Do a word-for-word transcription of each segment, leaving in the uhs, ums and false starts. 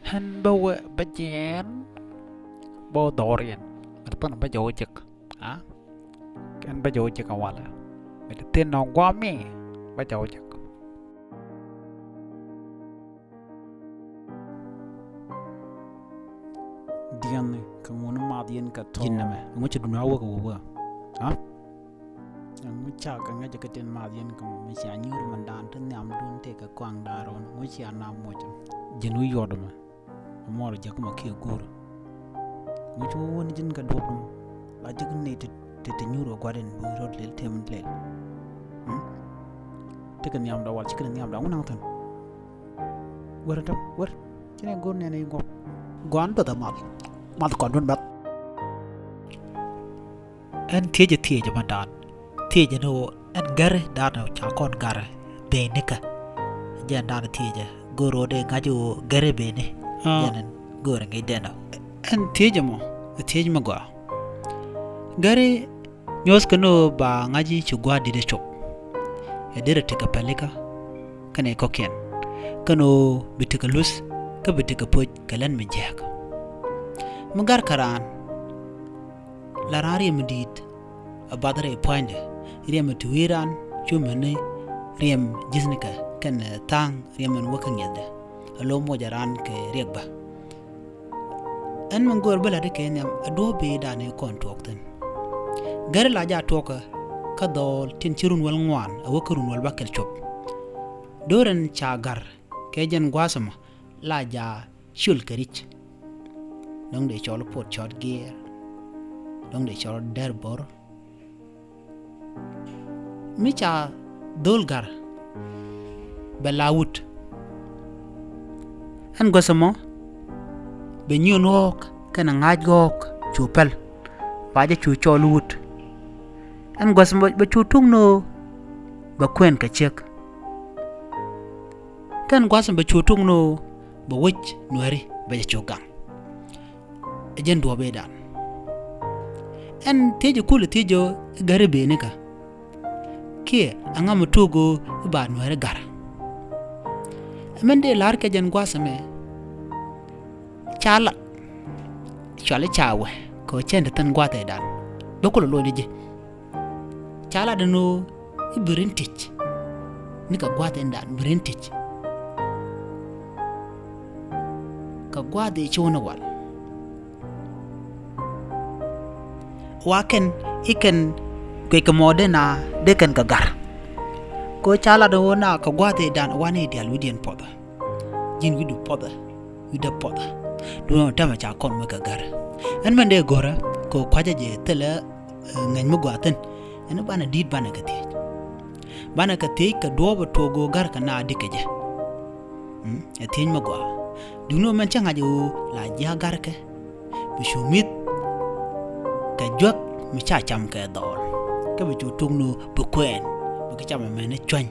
Ɣän bä wä bä jiɛɛn bä wä dhɔriɛn. Mɛ ti pän bä jɛ wä jek. A kɛn bä jɛ wä jek a walɛ. Mɛ ti thin nɔ guami bä jɛ wä jek. Diɛn kɛ ŋun math yɛn kɛ tɔ̱. Ji̱n nɛmɛ ŋu ci dun a wä kɛ wä wä. A ŋu ca kɛ ŋäcɛ kɛ tin math yɛn kɛ mɔ mi cia nyuur mɛn daan ti nhiam dun tëë kɛ kɔaŋ daan rɔn ŋu cia na moc. Ji̱n wi̱i̱ yɔt mɛ. Mɔr jek mɔ kiɛ guur. Ŋu ci wä wä ni ji̱n kɛ duɔp dun la jek ni ti ti nyuur kɛ gua̱din bi rot lel tem lel. Ti kɛ nhiam da wal ci kɛ nhiam da ŋu naŋ thin. Wër tɔ̱ wër. Ci nɛ go̱r nɛn i̱ guɔ̱p. Gua̱n bäth a math. Math kɔn dun bäth. Ɛn thiecɛ thiecɛ ma da̱a̱n. Thiecɛ ni ɣöö ɛn gäri da̱a̱n ca kɔn gäri beni kä. Jɛn da̱a̱n thiecɛ go̱r ɣöö dee ŋa̱c ɣöö gäri beni. Jɛn ɛn go̱r ŋi̱c dɛn ɔ. Ɛn thiecɛ mɔ ɛ thiec mi gɔaa. Gäri nyuɔ̱thkɛ ni ɣöö ba ŋa̱c i̱ ci gua̱a̱r di̱t ɛ cop. Ɛ derɛ tekɛ pälikä kɛnɛ kɔ̱kiɛn kɛn ɣöö bi tekɛ luth kä bi tekɛ poc kɛ län mi jiääk. Mi gärkɛ raan la raan riɛm mi di̱i̱t a bath rɛy pua̱nydɛ riɛm mi ti wi̱i̱ raan cu meni riɛm ji̱thnikɛ kɛnɛ tha̱a̱ŋ riɛm ɛn wäkä ŋi̱ethdɛ. A lo̱o̱ moc a raan kɛ riɛk bä. Ɛn min go̱o̱r bä la̱t ikɛ nhiam a duɔ̱ɔ̱p bi̱i̱dan i̱ kɔn tuɔɔk thi̱n. Gäri la jaa tuɔɔkä kä dhɔɔl tin ci run wäl ŋuan a wä kä run wäl bäkɛl cop. Do̱rɛn ca gär kɛ jɛn gua̱a̱th ɛmɔ la jaa ciöl kɛ ri̱c. Dɔ̱ŋ dee cɔl pot cɔt giɛɛr. Dɔ̱ŋ dee cɔl dɛr bo̱r. Mi ca dho̱l gär bɛ la wut. Ɛn guäth ɛmɔ bɛ nyiön ɣɔ̱ɔ̱k kɛnɛ ŋa̱c ɣɔ̱ɔ̱k cu päl. Ba jɛ cu cɔl wut. Ɛn guäth ɛmɔ bɛ cu tuk ni ɣöö bɛ kuɛn kɛ ciek. Kɛn gua̱th ɛmɔ bɛ cu tuk ni ɣöö bɛ wec nuääri bɛ jɛ cu gaŋ. Ɛ jɛn duɔ̱ɔ̱p ëëdan. Ɛn thiecɛ kulɛ thiec ɣöö i̱ gäri benikä. Kiɛ ɛŋa mi tuɔɔk ɣöö i̱ ba nuääri gär. Ɛ min dee la̱r kɛ jɛn gua̱a̱th ɛmɛ. Ca lat cuali ca wɛ kɛ ɣöö cɛn te thi̱n gua̱a̱th ëëdan. Bä kulɛ loc ni ji̱. Ca lat ɛn ɣöö i̱ bi rin tic. Ni kɛ gua̱a̱th ëëdan bi rin tic. Kɛ gua̱a̱th ëë ci wä ni wal. Wa kɛn i̱ kɛn guic kɛ mɔ dee na dee kɛn kɛ gär. Kɛ ɣöö ca lat ɛn ɣöö na kɛ gua̱a̱th ëëdan wa ni diaal wi̱cdiɛn puɔthä. Ji̱n wi̱cdu puɔthä wi̱cdä puɔthä. Duundɛ tämɛ ca kɔn wä kɛ gär. Ɛn mɛn dee go̱rä kɛ ɣöö kua̱cä jɛ thilɛ ŋäc mi gɔaa thi̱n. Ɛn banɛ di̱i̱t banɛ kɛ thiec. Banɛ kɛ thiec kɛ duɔ̱ɔ̱p ɛ tuɔɔk ɣöö gärkɛ na di̱t kɛ jɛ. Ɛ thiec mi gɔaa. Duundɛ mɛn cä ŋa̱c ɣöö la jia̱a̱k gärkɛ. Bi cu mi̱th kɛ juäk mi ca cam kɛ dhɔɔl. Kä bi cu tuk ni ɣöö bi kuɛɛn bi kɛ cam ɛmɛn i̱ cuäny.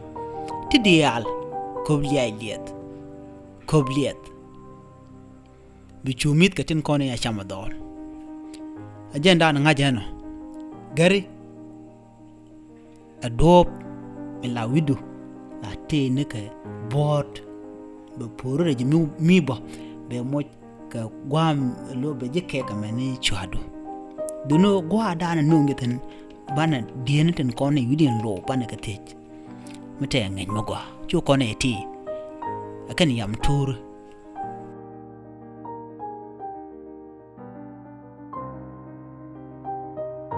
Ti diaal köp liac liɛth. Köp liɛth. Bi cu mi̱th kɛ tin kɔn i̱ a cam ɛ dhɔɔl. Ɛ jɛn da̱a̱n ŋa̱c ɛnɔ. Gäri. Ɛ duɔ̱ɔ̱p mi la wi̱cdu la tëë ni kɛ buɔ̱ɔ̱t. Bɛ puɔ̱ru rɛc mi bä bɛ moc kɛ gua̱a̱m lo̱ bɛ ji̱ kɛɛk ɛmɛn i̱ cua̱du. Duundɛ gua̱a̱r da̱a̱n ɛ no̱o̱ŋ jɛ thi̱n banɛ dieen tin kɔn i̱ wi̱cdiɛn lo̱o̱ banɛ kɛ thiec. Mi tɛɛ ŋäc mi gɔaa cu kɔn ɛ ti. Ɛ kɛn yam tuur